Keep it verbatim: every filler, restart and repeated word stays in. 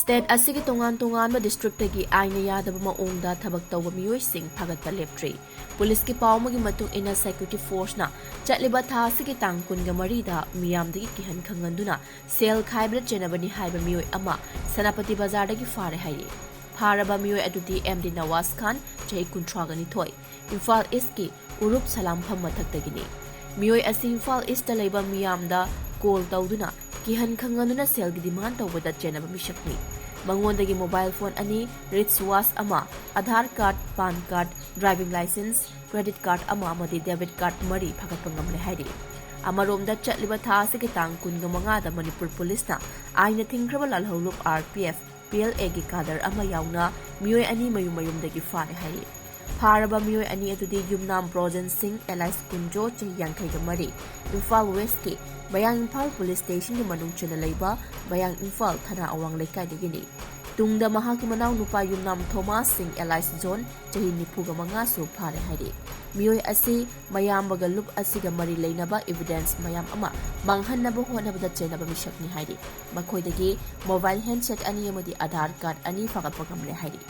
State ꯑꯁꯤꯒꯤ ꯇꯣꯉꯥꯟ ꯇꯣꯉꯥꯟꯕ ꯗꯤꯁꯇ꯭ꯔꯤꯛꯇꯒꯤ ꯑꯥꯏꯟꯅ ꯌꯥꯗꯕ ꯃꯑꯣꯡꯗ ꯊꯕꯛ ꯇꯧꯕ ꯃꯤꯑꯣꯏꯁꯤꯡ ꯐꯥꯒꯠꯄ ꯂꯦꯞꯇ꯭ꯔꯤ꯫ ꯄꯨꯂꯤꯁꯀꯤ ꯄꯥꯎ ꯑꯃꯒꯤ ꯃꯇꯨꯡ ꯏꯟꯅ, ꯁꯦꯀ꯭ꯌꯨꯔꯤꯇꯤ ꯐꯣꯔꯁꯅ ꯆꯠꯂꯤꯕ ꯊꯥ ꯑꯁꯤꯒꯤ ꯇꯥꯡ ꯀꯨꯟꯒ ꯃꯔꯤꯗ ꯃꯤꯌꯥꯝꯗꯒꯤ ꯀꯤꯍꯟ ꯈꯪꯍꯟꯗꯨꯅ ꯁꯦꯜ ꯈꯥꯏꯕꯗ ꯆꯦꯟꯅꯕꯅꯤ ꯍꯥꯏꯕ ꯃꯤꯑꯣꯏ ꯑꯃ ꯁꯦꯅꯥꯄꯇꯤ ꯕꯖꯥꯔꯗꯒꯤ ꯐꯥꯔꯦ ꯍꯥꯏꯔꯤ꯫ ꯐꯥꯔꯕ ꯃꯤꯑꯣꯏ ꯑꯗꯨꯗꯤ ꯑꯦꯝ ꯗꯤ ꯅꯋꯥꯖ ꯈꯥꯟ, ꯆꯍꯤ ꯀꯨꯟꯊ꯭ꯔꯥꯒ ꯅꯤꯊꯣꯏ, ꯏꯝꯐꯥꯜ ꯏꯁꯀꯤ ꯎꯔꯨꯞ ꯁꯂꯥꯝꯐꯝ ꯃꯊꯛꯇꯒꯤꯅꯤ꯫ ꯃꯤꯑꯣꯏ ꯑꯁꯤ ꯏꯝꯐꯥꯜ ꯏꯁꯇ ꯂꯩꯕ ꯃꯤꯌꯥꯝꯗ ꯀꯣꯜ ꯇꯧꯗꯨꯅ ꯀꯤꯍꯟ ꯈꯪꯍꯟꯗꯨꯅ ꯁꯦꯜꯒꯤ ꯗꯤꯃꯥꯟ ꯇꯧꯕꯗ ꯆꯦꯟꯅꯕ ꯃꯤꯁꯛꯅꯤ꯫ ꯃꯉꯣꯟꯗꯒꯤ ꯃꯣꯕꯥꯏꯜ ꯐꯣꯟ ꯑꯅꯤ, ꯔꯤꯁ ꯋꯥꯆ ꯑꯃ, Aadhaar card, PAN card, driving licence, credit card ꯑꯃ ꯑꯃꯗꯤ ꯗꯦꯕꯤꯠ ꯀꯥꯔꯗ ꯃꯔꯤ ꯐꯥꯒꯠꯄ ꯉꯝꯂꯦ ꯍꯥꯏꯔꯤ꯫ ꯑꯃꯔꯣꯝꯗ, ꯆꯠꯂꯤꯕ ꯊꯥ ꯑꯁꯤꯒꯤ ꯇꯥꯡ ꯀꯨꯟꯒ ꯃꯉꯥꯗ ꯃꯅꯤꯄꯨꯔ ꯄꯨꯂꯤꯁꯅ ꯑꯥꯏꯟꯅ ꯊꯤꯡꯈ꯭ꯔꯕ ꯂꯥꯜꯍꯧꯂꯨꯞ R P F, P L ꯑꯦꯒꯤ ꯀꯥꯗꯔ ꯑꯃ ꯌꯥꯎꯅ ꯃꯤꯑꯣꯏ ꯑꯅꯤ ꯃꯌꯨꯝ ꯃꯌꯨꯝꯗꯒꯤ ꯐꯥꯔꯦ ꯍꯥꯏꯔꯤ꯫ ꯐꯥꯔꯕ ꯃꯤꯑꯣꯏ ꯑꯅꯤ ꯑꯗꯨꯗꯤ ꯌꯨꯝꯅꯥꯝ ꯕ꯭ꯔꯣꯖꯦꯟ ꯁꯤꯡ, ꯑꯦꯂꯥꯏꯁ ꯀꯨꯟꯖꯣ, ꯆꯍꯤ ꯌꯥꯡꯈꯩꯒ ꯃꯔꯤ, ꯏꯝꯐꯥꯜ ꯋꯦꯁꯀꯤ ꯃꯌꯥꯡ ꯏꯝꯐꯥꯜ ꯄꯨꯂꯤꯁ ꯁ꯭ꯇꯦꯁꯟꯒꯤ ꯃꯅꯨꯡ ꯆꯟꯅ ꯂꯩꯕ ꯃꯌꯥꯡ ꯏꯝꯐꯥꯜ ꯊꯅꯥ ꯑꯋꯥꯡ ꯂꯩꯀꯥꯏꯗꯒꯤꯅꯤ꯫ ꯇꯨꯡꯗ ꯃꯍꯥꯛꯀꯤ ꯃꯅꯥꯎꯅꯨꯄꯥ ꯌꯨꯝꯅꯥꯝ ꯊꯣꯃꯥꯁ ꯁꯤꯡ, ꯑꯦꯂꯥꯏꯁ ꯖꯣꯟ, ꯆꯍꯤ ꯅꯤꯐꯨꯒ ꯃꯉꯥꯁꯨ ꯐꯥꯔꯦ ꯍꯥꯏꯔꯤ꯫ ꯃꯤꯑꯣꯏ ꯑꯁꯤ ꯃꯌꯥꯝꯕꯒ ꯂꯨꯞ ꯑꯁꯤꯒ ꯃꯔꯤ ꯂꯩꯅꯕ ꯏꯚꯤꯗꯦꯟꯁ ꯃꯌꯥꯝ ꯑꯃ ꯃꯥꯡꯍꯟꯅꯕ ꯍꯣꯠꯅꯕꯗ ꯆꯦꯟꯅꯕ ꯃꯤꯁꯛꯅꯤ ꯍꯥꯏꯔꯤ꯫ ꯃꯈꯣꯏꯗꯒꯤ ꯃꯣꯕꯥꯏꯜ ꯍꯦꯟꯗꯁꯦꯠ ꯑꯅꯤ ꯑꯃꯗꯤ ꯑꯥꯙꯥꯔ ꯀꯥꯔꯗ ꯑꯅꯤ ꯐꯥꯒꯠꯄ ꯉꯝꯂꯦ ꯍꯥꯏꯔꯤ꯫